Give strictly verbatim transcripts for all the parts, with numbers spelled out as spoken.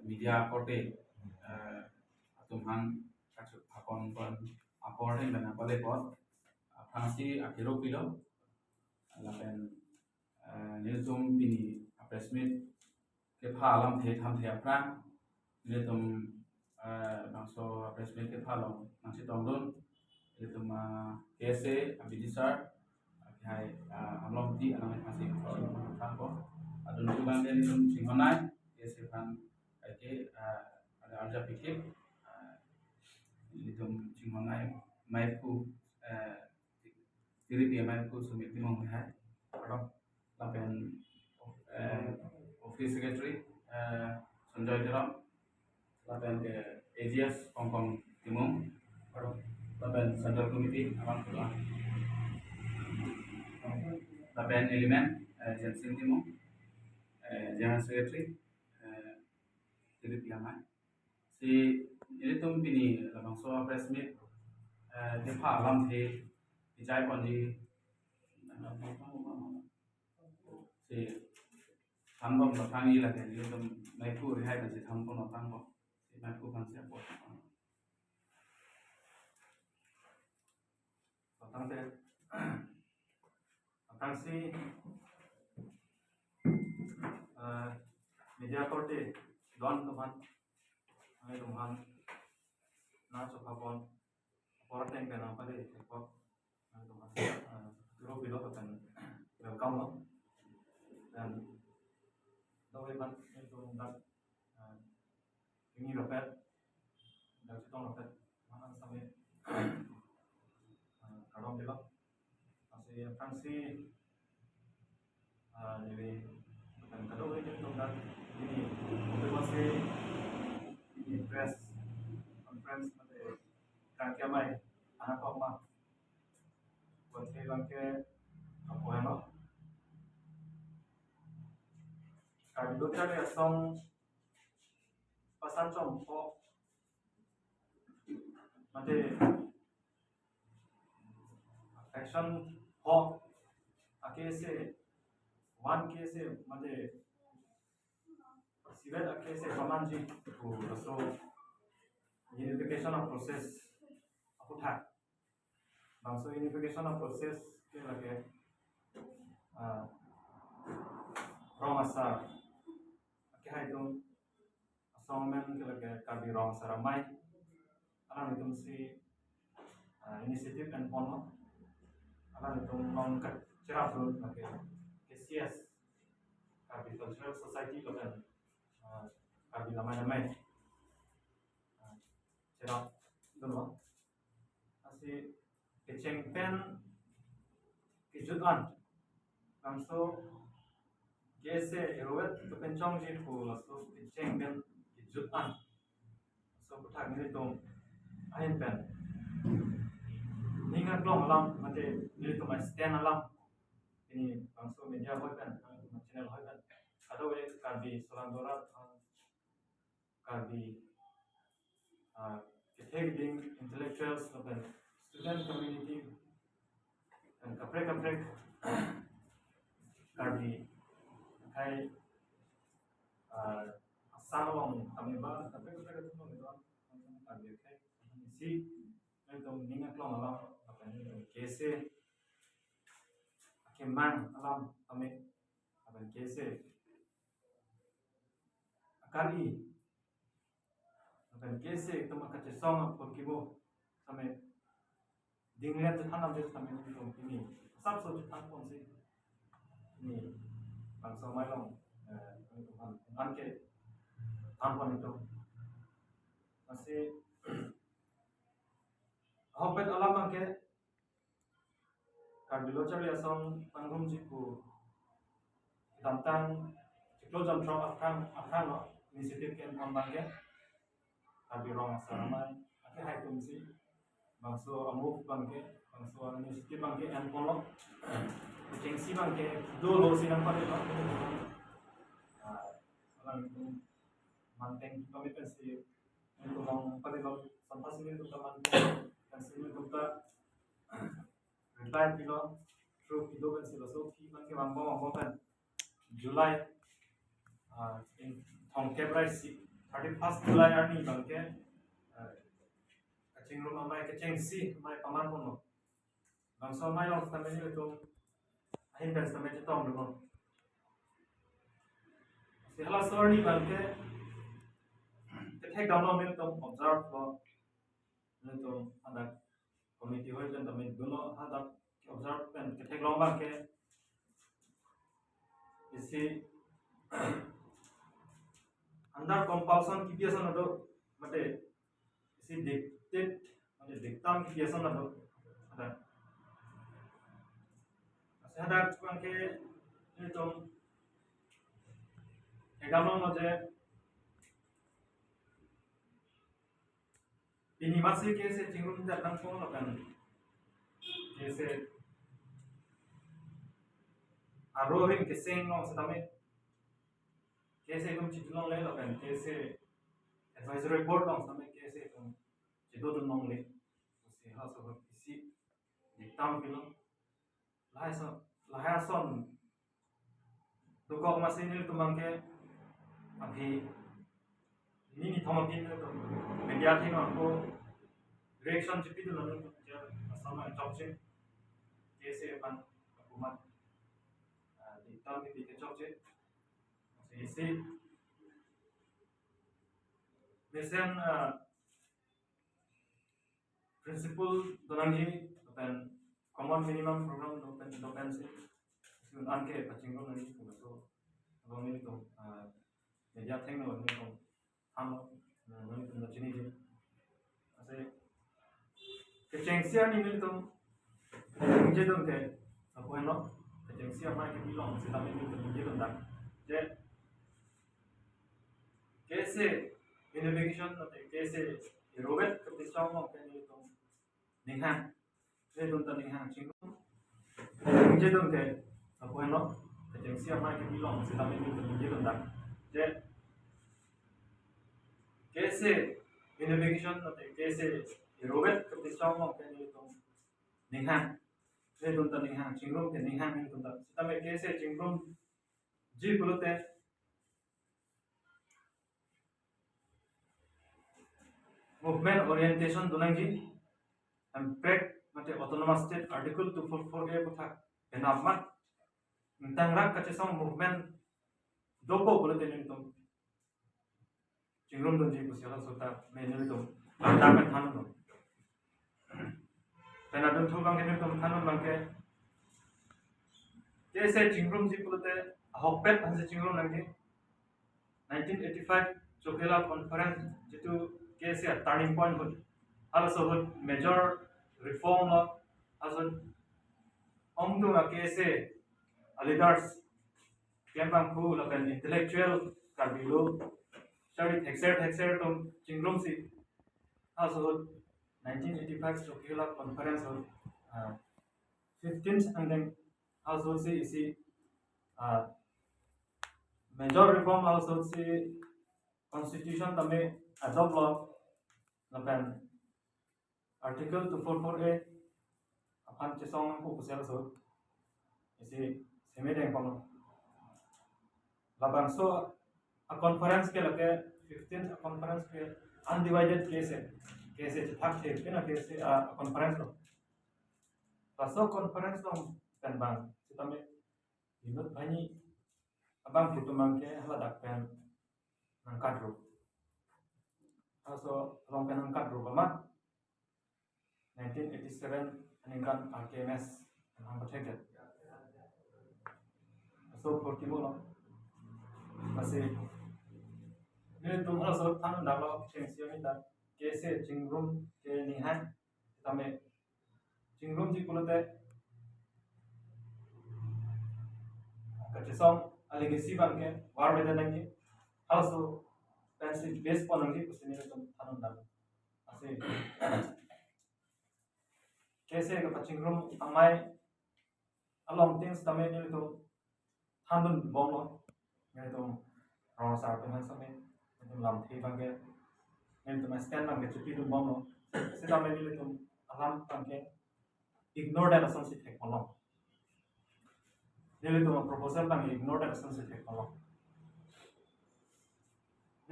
media korte, eh, atum aphan kachuk apon pon apor den bana pale pot aphrangsi akero pilo lapen, eh, nelitum pini a press meet kepha alamthe thamthe aphrang nelitum, eh, bangso press meet kepha along nangchetongdun. Nelitum, ah, K S A abidi sir, ah, hai, ah, along ti alang aphansi thanpo. Adun tu bang nelitum chinghonnei K S A aphan kaike, ah, ada arja pikir, ah, nelitum chinghonnei maiphu, eh, tiripi maiphu Sumit Timung hai. Lapen, eh, office secretary, eh, Sanjoy Teron, lapen ke A G S Kongkong Timung, lapen central committee abang pulang, lapen element, eh, Jensen Timung, eh, general secretary, eh, tiripi amai. Si nelitum pini labangso press meet, eh, kepha alamthe kechai ponji, si thanbom aphrang ila ke nelitum maiphu rihai ta si thanbom aphrang ko si maiphu aphansi apor. Tangte, tangsi, eh, media korte don atum aphan, nangtum aphan nangchok apon apor ateng pen nangpale apor nangtum aphan, eh, kero pilo lapen welcome lo. Dan dawai ban nangtum dak, eh, ini rapet, dak chetong rapet, mana sampai, eh, kardom pilo. Lasi aphrangsi, ah, neli kan kadokave nelitum dak pini, lasi pini press conference mate kangke amai anak kok ma buat saya bangke apa ya lo. Karbi Lo Charli Asong pasan chom kok mate action ho a K S A, one K S A mate sivet a K S A pamanji pu laso unification of process aputhak. Bangso unification of process ke lake, ah, rong asar akehai atum asong amen ke lake Karbi Rong Asar Amei. Alanglitum si, ah, initiative enponlo. Alanglitum along kacherapdun lake K C S, Karbi Cultural Society lapen, ah, Karbi Lamai Lamai, ah, cherapdunlo. Lasi kecheng pen kejut an bangso K S A erovet kepen chongji pu laso kecheng pen kejut an. Laso aputhak nelitum ahin pen ning aklong alam mate nelitum a stand alam pini bangso media hoi pen, nelitum channel hoi pen, kadokave Karbi Solan Dora, Karbi, ah, kethek ding intellectuals lapen student community, dan kaprek kaprek Karbi akhei, ah, asang along tame ba kaprek kaprek atum along ito, Karbi akhei si nelitum ning aklong alam lapen nelitum K S A akemang alam tame lapen K S A akari lapen K S A atum akachesong apor kibo tame dinglet chethan amde tame nelitum pini asapso chethan ponsi ni bangso amei along, eh, nelitum aphan anke than pon itum. Lasi ahokpet alam abangke Karbi Lo Charli Asong pangrumji pu kedamtang chiklo jam throk aphrang aphrang lo initiative ke-en pon abangke Karbi Rong Asar Amei akehai atum si bangso a-move abangke, bangso initiative abangke enponlo. Kechengsi abangke dolo si nangpale lo. Ah, alanglitum manteng pamit pensi nelitum nangpale lo, sampha si nelitum ta manteng pensi nelitum ta reply pilo, through pido pensi laso aphi abangke vangbom vangbom pen July, ah, in thomkep ra isi, Thirty first July arni abangke, eh, kachingrum amei kechengsi amei paman ponlo. Bangso amei along sitame nelitum ahin pen sitame chetongdunlo. Si halaso arni abangke kethek damlo, nelitum observe lo. Nelitum hadak committee ahoi pen tame dunlo, hadak observe pen ketheklong abangke isi under compulsion kipi ason ado, mate isi dictate, mate dictum kipi ason ado. Hadak, lasi hadak abangke nelitum theklonglo je pini amatsi K S A chingrum det nangkok lapen K S A arorim keseng along sitame K S A atum chitulongle lapen K S A advisory board along sitame K S A atum chitudun longle. Si halaso ahut isi dictum pilo. Lahai ason, lahai ason dokok amatsi nelitum abangke aphi nini thom aphi nelitum media athengno ako reaction chipidunlo, nelitum je asama chokche, K S A aphan akumat, ah, dictum kipi ke chokche. Isi mesen, ah, principle donangji lapen common minimum program do pen, do pensi un-an ke pachingrum nangji pu laso abang nelitum, ah, media athengno nelitum thanlo, ah, nelitum ta chiniji. Lasi kechengsi arni nelitum ningjedun ke lapu henlo, kechengsi amei kipi along sitame nelitum ningjedun dak je K S A unification mate K S A irovet kepachong along ke nelitum ninghang, nelitum ta ninghang chingrum. Ningjedun ke lapu henlo, kechengsi amei kipi along sitame nelitum ningjedun dak je K S A unification mate K S A irovet kepachong along ke nelitum ninghang, nelitum ta ninghang, chingrum ke ninghang nelitum ta. Sitame K S A chingrumji pulote movement orientation donangji, hemprek mate autonomous state article two four four A aputhak penap amat ingtangrak kachesong movement dopo pulote nelitum chingrumdunji pusi halaso ta me nelitum lamdam pen thandunlo. Pen adunthu abangke nelitum thandun abangke K S A chingrumji pulote ahokpet aphansi chingrum nangji. Nineteen eighty-five Chokihola Conference jitu K S A turning point ahut, halaso ahut major reform lo, halaso ahut ongdung a K S A a leaders, kembangphu lapen intellectual Karbi lo, sari thekser thekser atum chingrumsi, halaso ahut nineteen eighty-five Chokihola Conference ahut, ah, fifteenth angdeng halaso ahutsi isi, ah, major reform halaso ahutsi constitution tame adopt lo lapen article two four four A aphan chesong nangkok pusi halaso ahut isi seme dengponlo. Labangso a conference ke lake fifteenth a conference ke undivided K S A, K S A chethak the pina K S A a conference lo. Laso conference along pen bang sitame inut banghini abangphu atum abangke haladak pen nangkatrup. Halaso along pen nangkatrup amat nineteen eighty-seven aningkan R K M S aningkan pathekdet. Laso ahut kimo lo. Lasi nelitum halaso thandun daklo, kechengsi arni ta K S A chingrum ke ninghang sitame chingrumji pulote kachesong a legacy abangke varve nangji, halaso pensi base pon nangji pusi nelitum thandun dak. Lasi K S A kepachingrum amei along tin sitame nelitum thandunbomlo. Nelitum rong asar atum aphan sitame nelitum lamthe abangke, nelitum stand abangke chipidunbomlo. Sitame nelitum alam abangke ignore det asonsi thekponlo. Nelitum proposal abangke ignore det asonsi thekponlo.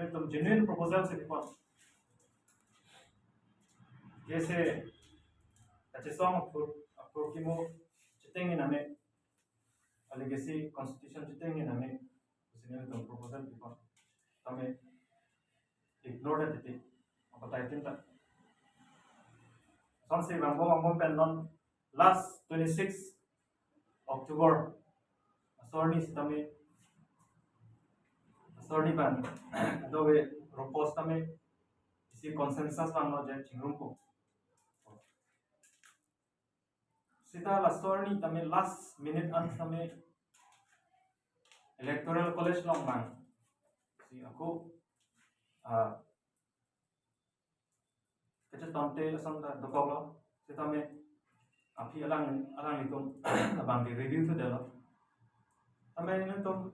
Itum genuine proposal si pipon. K S A kachesong aphurkimo chetengji name, a legacy constitution chetengji name, pusi nelitum proposal pipon. Tame ignore det titi, apatai tin ta. Sonsi vangbom vangbom pen non last twenty-six October, asorni sitame, asorni ban dobe ropos tame isi consensus vanglo je chingrumpo. Sita la asorni tame last minute an tame Electoral College along bang si ako, ah, kachetonte ason ta dokoklo, sitame aphi alang alanglitum abang ke review thu detlo. Tame nelitum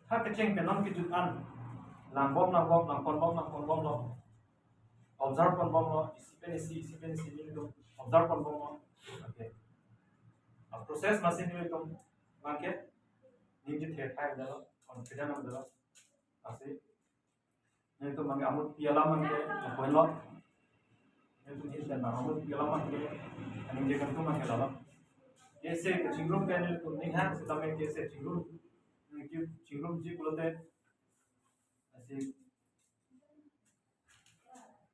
ha kecheng pen non kejut an langbom langbom, langponbom langponbomlo, observe ponbomlo, isi pen isi, isi pen isi nelitum observe ponbomlo. Okay. A process masi nelitum abang ke ningje thethai detlo, confident detlo. Lasi nelitum abang ke amutpi alam abang ke lapuenlo. Nelitum hin pen abang amutpi alam abang ke ningje kangtung abang ke lalo. K S A kachingrum ke nelitum ninghang sitame K S A chingrum, nelitum chingrumji pulote lasi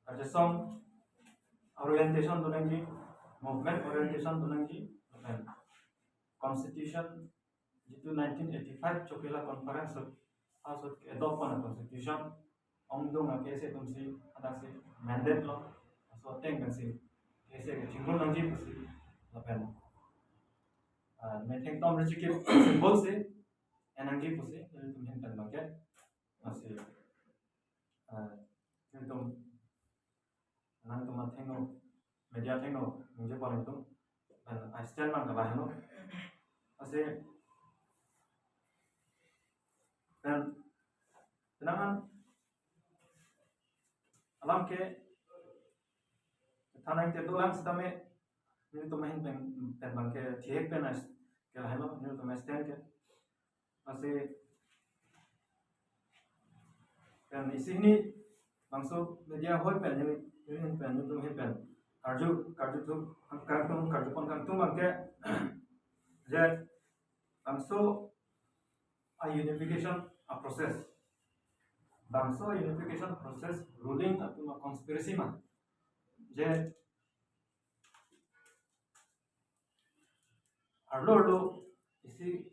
kachesong orientation donangji, movement orientation donangji, lapen constitution jitu nineteen eighty-five Chokila Conference ahut, ahut adopt pon constitution ongdung a K S A atumsi hadaksi mandate lo, laso ateng pensi K S A kachingrum nangji pusi lapen, ah, metheng tom richikip symbol si en nangji pusi nelitum hin pen abang ke. Lasi, ah, nelitum, nangtum athengno, media athengno ningje pon nelitum, ah, a stand abang ke lahelo. Lasi pen, penang an alam ke thanang te dolang sitame nelitum ahin pen, pen abang ke thihek pen as ke lahelo nelitum a stand ke. Lasi pen isi hini bangso media ahoi pen neli, neli hin pen, nelitum hin pen karju, karju thu kangtung, karju pon kangtung abang ke je bangso a unification a process, bangso unification process ruling atum a conspiracy ma, je arlo arlo isi,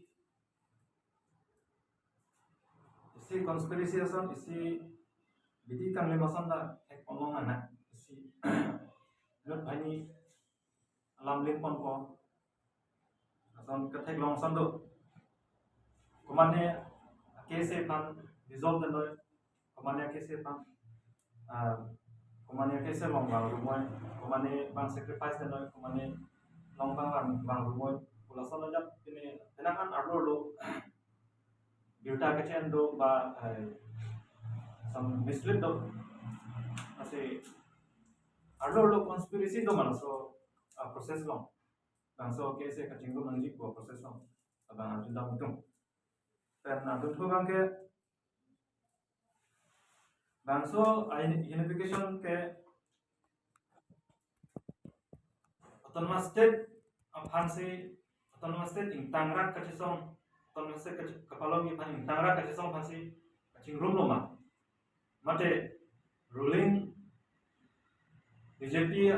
isi conspiracy ason, isi bidi kanglim ason ta thek ponlong ana, isi inut banghini alam ling ponpo ason ketheklong ason do. Komane K S A aphan dissolve detnoi, komane K S A aphan, ah, komane K S A along vang rumoi, komane abang sacrifice detnoi, komane along abang vang, vang rumoi, pu lason ajat pine penang an arlo arlo birta kechen do ba, eh, some mislead do. Lasi arlo arlo conspiracy do ma laso, ah, process along. Bangso K S A kachingrum nangji pu process along abang arjudam itum. Pen adunthu abang ke bangso a uni-, unification ke autonomous state aphansi, autonomous state ingtangrak kachesong, autonomous state kache-, kapalongji aphan ingtangrak kachesong aphansi kachingrumlo ma, mate ruling B J P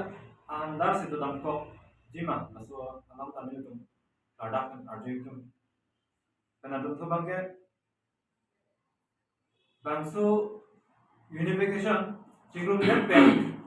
under si dodamkokji ma, laso alam ta nelitum ladak pen arju itum. Pen adunthu abang ke bangso unification chingrum det pen